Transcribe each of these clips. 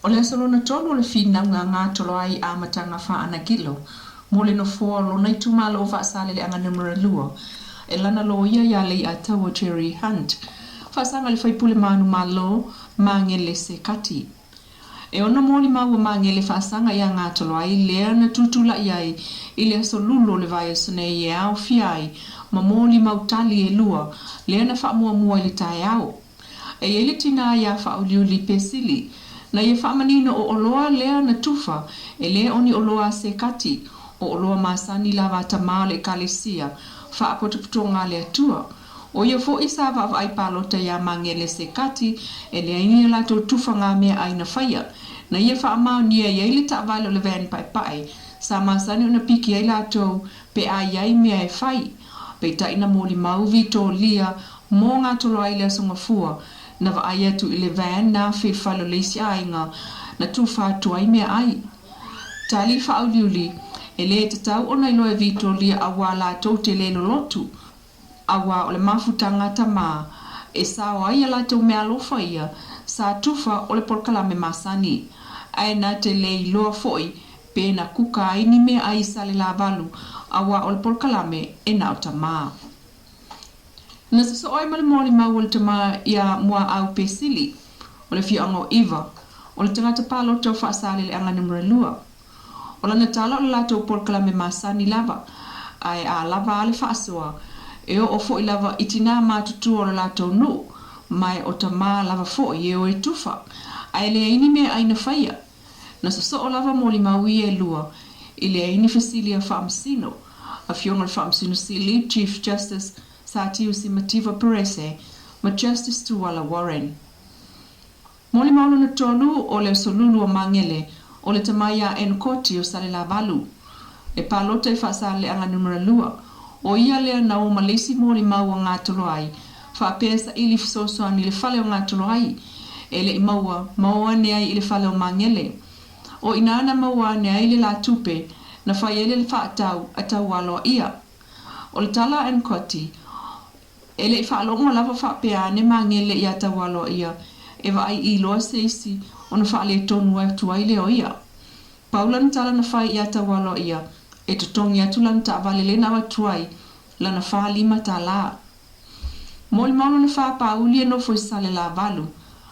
O le aso lona tolu o le finauga a Gatoloai amataga faa-Anakilo mo le nofoa o lona itumalo o Faasaleleaga Numera 2 e lana loia ia Leiataua Jerry Hunt, faasaga i le faipule manumalo Magele Sekati. E ono molimau o Magele faasaga iā Gatoloai lea na tutula'i ai i le aso Lulu o le vaiaso nei e aofia ai ma molimau tali e lua lea na faamuamua i le taeao. E i ai le tinā iā Faauliuli Pesili, na ia faamanino o oloa lea na tufa, e le o ni oloa a Sekati, o oloa masani lava a tamā o le Ekalesia, Faapotopotoga a le Atua. ʻO ia foʻi sa vaavaai palota iā Magele Sekati e leai ni a latou tufa ngā meaʻai na faia. Na ia faamaonia i ai le taʻavale o le van paepae sa masani ona piki ai latou pe a i ai mea e fai. Peitai na molimau Vitolia mo Gatoloai le Aso Gafua, na vaai atu i le van na afe i le fale o le isi aiga na tufa atu ai meaai. Tali faauliuli, E lē tatau ona iloa e Vitolia auā latou te lē lolotu, auā o le mafutaga a tamā e sao ai a latou meaalofa ia sa tufa o le polokalame masani. Ae na te lē iloa foʻi pe na kuka ai ni meaai i Salelavalu auā o le polokalame e na o tamā. Na sosoo ai ma le molimau o le tamā iā Muaau Pesili, o le afioaga o ʻIva, o le tagata palota o Faasaleleaga Numera 2. O lana tala o le latou polokalame masani lava, ae a lava a le faasoa, e oo foʻi lava i tinā matutua o le latou nuu, ma e o tamā lava foʻi e o e tufa, ae leai ni meaai na faia. Na sosoo lava molimau ia e lua i leai ni fesili a Faamasino, Afioga i le Faamasino Sili, Chief Justice, Sa Siusi Mativa Perese ma Justice Tuala Warren. Molimau lona tolu o le Aso Lulu o Magele o le tama iā Enkoti o Salelavalu. E palota i Faasaleleaga Numera 2. ʻO ia lea na o ma le isi molimau a Gatoloai faapea e saili fesoasoani i le fale o Gatoloai e le i maua ma o ane ai i le fale o Magele. ʻO i inā na maua ane ai le lā tupe na fai ai le faatau a Taualoaia. ʻO le tala a Nkoti, e le i faalogo lava faapea ane Magele iā Taualoaia e vaai i loa se isi ona faaletonu atu ai lea o ia. Pau lana tala na fai iā Taualoaia e totogi atu lana taʻavale lea na avatu ai lana 45 tālā. Molimau lona fā Pāuli e nofo i Salelavalu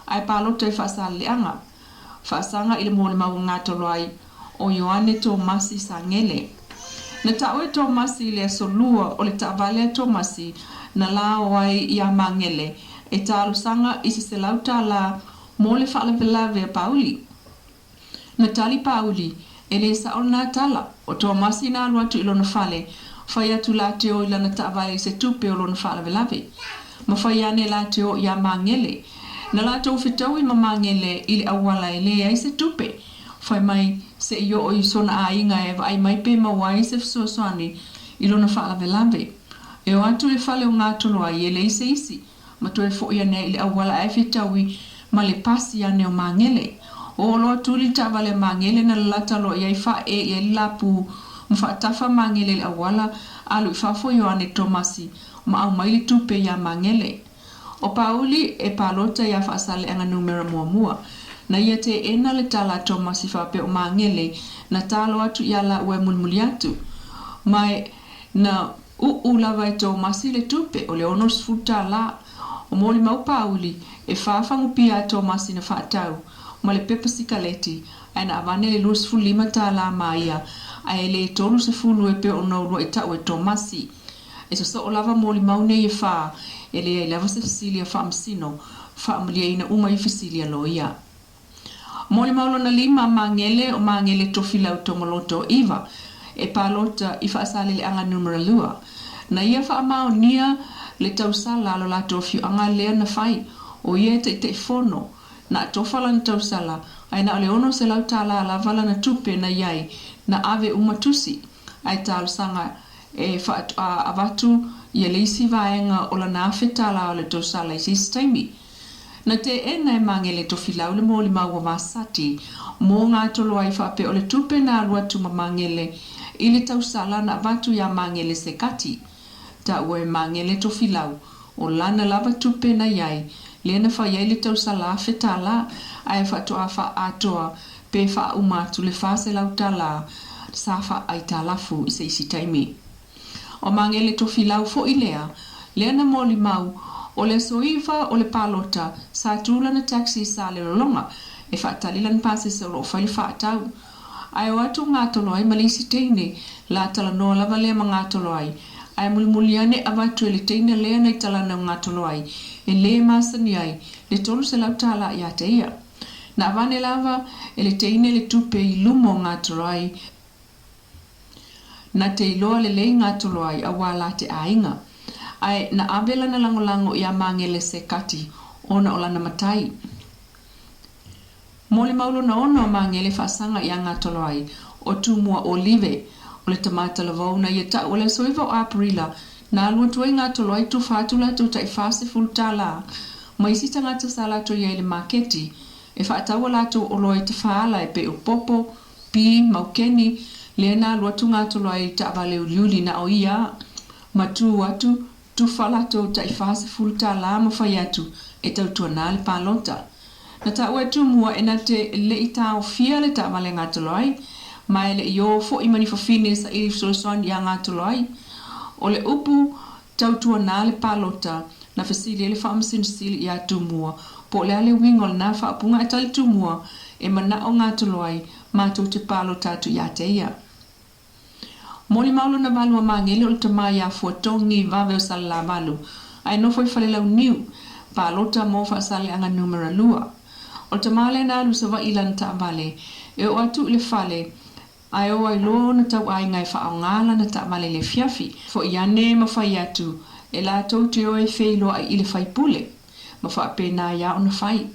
ae palota i Faasaleleaga. Faasaga i le molimau a Gatoloai o Ioane Tomasi Sagele. Na taʻu e Tomasi i le aso Lua o le taʻavale a Tomasi na lao ai iā Magele e talosaga i se $100 mo le faalavelave a Pāuli. Na tali Pāuli, E lē saʻo lenā tala. ʻO Tomasi na alu atu i lona fale, fai atu la te o i lana taʻavale i se tupe o lona faalavelave. Ma fai ane la te o iā Magele. Na latou fetaui ma Magele i le auala e leai se tupe. Fai mai, se i oo i sona aiga e vaai mai pe maua ai se fesoasoani i lona faalavelave. E o atu i le fale o Gatoloai e leai se isi, ma toe foʻi ane i le auala ae fetaui ma le pasi ane o Magele. Oo loa atu le taʻavale a Magele na lalata loa i ai faaʻe i ai le lāpū ma faatafa Magele i le auala alu i fafo Ioane Tomasi ma aumai le tupe iā Magele. ʻO Pāuli e palota iā Faasaleleaga Numera muamua. Na ia teʻena le tala a Tomasi faapea o Magele na talo atu iā lāua e mulimuli atu. Ma e na uʻu lava e Tomasi le tupe o le 60 tālā. O molimau Pāuli, e fā fagupia a Tomasi na faatau ma le pepa sikaleti ae na avane le 25 tālā ma ia ae e le 30 e pei ona uluaʻi taʻu e Tomasi. E sosoo lava molimau nei e fā, e leai lava se fesili a Faamasino, faamalieina uma i fesili a loia. Molimau lona lima, Magele o Magele Tofilau Tomoloto ʻIva, e palota i Faasaleleaga Numera 2. Na ia faamaonia le tausala a lo latou afioaga lea na fai, ʻo ia e Taitaifono, na atofa lana tausala, ae na o le $600 tālā lava lana tupe na i ai, na ave uma tusi, ae talosaga e faatoa avatu ia le isi vaega o lana $1,000 o le tausala i se isi taimi. Na teʻena e Magele Tofilau le molimau a Vasati mo Gatoloai faapea o le tupe na alu atu ma Magele i le tausala na avatu iā Magele Sekati. Taua e Magele Tofilau o lana lava tupe na i ai lea na fai ai le tausala $1,000 ae faatoa faaatoa pe faauma atu le $400 sa faaaitalafu i se isi taimi. O Magele Tofilau foi lea, lea na molimau, o le aso 9 o le palota sa tu lana taxi i Salelologa e faatali lana pasese o lo o fai le faatau. Ae o atu Gatoloai ma le isi teine, la talanoa lava lea ma Gatoloai, ae mulimuli ane avatu e le teine lea nai talana o Gatoloai e le masani ai le $300 ia te ia. Na avane lava e le teine le tupe i luma o Gatoloai, Na te iloa lelei Gatoloai auā la te aiga. Ae na ave lana lagolago iā Magele Sekati ona o lana matai. Molimau lona ono a Magele faasaga iā Gatoloai, o Tumua Olive, o le tama talavou na ia ta'u o le aso 9 o Aperila na alu atu ai Gatoloai tufa atu latou ta'i $40 ma isi tagata sa latou i ai i le maketi e faatau a latou oloa i tafaala e pei o popo, pi, maukeni, lea na alu atu Gatoloai i le taavale uliuli na o ia ma tu atu, tufa latou ta'i $40 ma fai atu e tautuana le palota. Na taua e Tumua e na te le i taofia le taavale a Gatoloai, ma e le i o foi ma ni fafine e saili fesoasoani iā Gatoloai. O le upu Tautuana le palota, na fesili ai le Faamasino Sili iā Tumua, po o le a le uiga o lena faaupuga ae tali Tumua, e manao Gatoloai, matou te palota atu iā te ia. Molimau lona valu a Magele o le tama iā Fuatogi, vave o Salalavalu, ae nofo i Falelauniu, palota mo Faasaleleaga numera lua. O le tama lea na alu i Savaii i lana taavale, e oo atu i le fale, Ae o ai loa ona tauaiga e faaaoga lana taavale i le afiafi, fo'i ane ma fai atu, e latou te o e feiloai i le faipule, ma faapena ai a ona fai.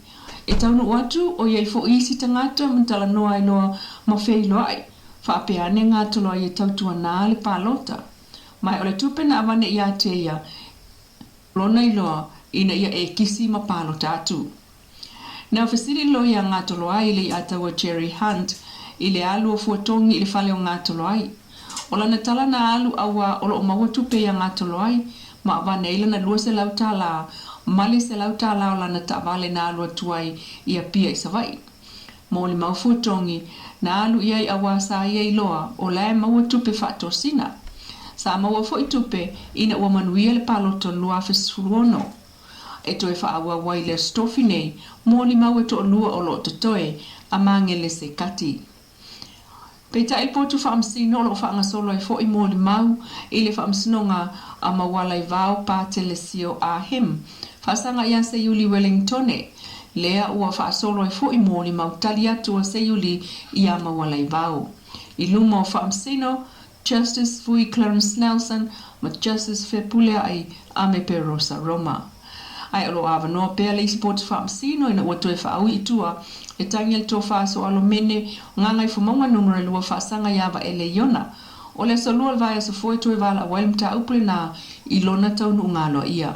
E taunuu atu, o i ai fo'i isi tagata ma talanoa ai loa ma feiloai, faapea ane gatolo ai e tautuana le palota. Ma e o le tupe na avane iā te ia, lona iloa ina ia e kisi ma palota atu. Na fesili loa iā Gatoloai le iʻataua Jerry Hunt i le alu o Fuatogi i le fale o Gatoloai. O lana tala na alu auā o lo o maua tupe iā Gatoloai ma avane ai lana $200 ma le $100 o lana taavale na alu atu ai i Apia i Savaii. Molimau Fuatogi, na alu i ai auā sa ia iloa o la e maua tupe faatosina. Sa maua foi tupe ina ua manuia le palota o le 2016. E toe faaauau ai le Aso Tofi nei, molimau e toalua o lo o totoe, a Magele Sekati. Peitai le potu faamasino o lo o faagasolo ai foi molimau i le faamasinoga a Maualaivao Patelesio Ah Him, faasaga iā Seiuli Wellingtone, lea ua faasolo ai foi molimau tali atu a Seiuli iā Maualaivao. I luma o faamasino, Justice Vui Clarence Nelson ma Justice Fepulea'i Amepe Rosa Roma. Ae o lo o avanoa pea le isi potu faamasino ina ua toe faaui i tua le tagi a le Tofa Soalomene Gagaifomauga Numera 2 faasaga iā Vaele Iona. O le aso lua o le vaiaso fou e toe valaau ai le mataupu lenā i lona taunuuga aloaia.